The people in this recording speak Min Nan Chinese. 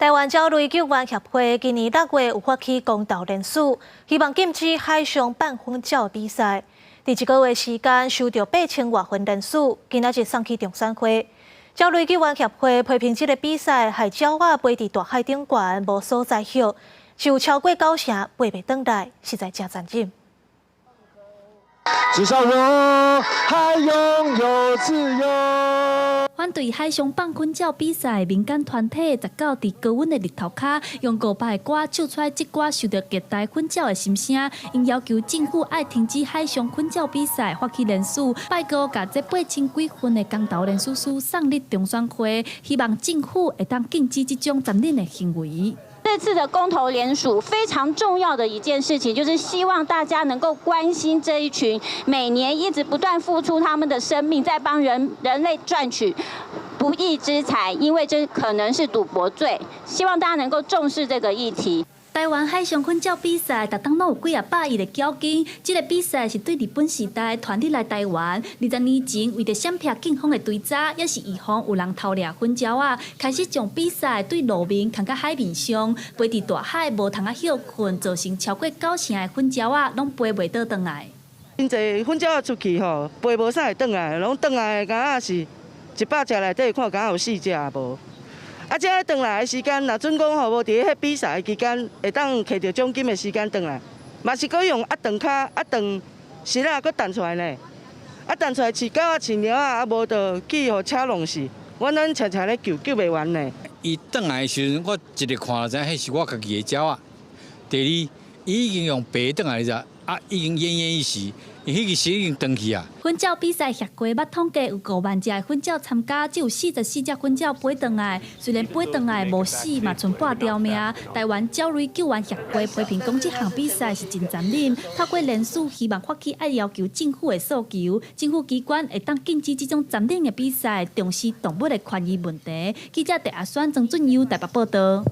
台灣鳥類救援協會今年6月有發起公投聯署，希望禁止海上放糞鳥比賽。佇一個月時間收著8000外份聯署，今仔日送去中選會。鳥類救援協會批評這个比賽害鳥仔飛佇大海頂懸無所在歇，是有超過九成飛袂轉來，實在誠殘忍。至少我還擁有自由。反對海上放糞鳥比賽，民間團體19佇高溫的日頭跤，用500个歌唱出來這歌受著虐待糞鳥的心聲，𪜶要求政府愛停止海上糞鳥比賽，發起聯署，拜五共這8000幾份的公投聯署書送入中選會，希望政府會當禁止這種殘忍的行為。這次的公投聯署非常重要的一件事情，就是希望大家能夠關心這一群每年一直不斷付出他們的生命，在幫人類賺取不義之財，因為這可能是賭博罪。希望大家能夠重視這個議題。台灣海上糞鳥比賽，逐冬攏有幾仔百億的獎金。這个比賽是對日本時代傳入來台灣。20年前，為著閃避警方的追查，抑是預防有人偷掠糞鳥仔，開始將比賽對路面囥佇海面上，飛佇大海無通仔歇睏，造成超過九成的糞鳥仔攏飛袂倒轉來。真濟糞鳥仔出去吼，飛無啥會轉來，攏轉來敢若是100隻內底看敢若有四隻無。啊，這轉來的時間，若準講吼無佇彼比賽期間會當摕著獎金的時間轉來，嘛是閣用壓斷跤、壓斷繩仔閣彈出來呢。啊，彈出來飼狗仔、飼貓仔，啊無就去予車弄死。阮攏常常咧救，救袂完呢。伊轉來的時陣，我一日看就知影，彼是我家己的鳥仔。第二，伊已經用爬轉來者，啊，已經奄奄一息。伊彼个時已經斷去啊！糞鳥比賽協會捌統計有5萬隻的糞鳥參加，只有44隻糞鳥飛轉來。雖然飛轉來無死，嘛賰半條命。台灣鳥類救援協會批評講，這項比賽是真殘忍。透過聯署，希望發起愛要求政府的訴求，政府機關會當禁止這種殘忍的比賽，重視動物的權益問題。記者鄭阿宣、曾俊優台北報導。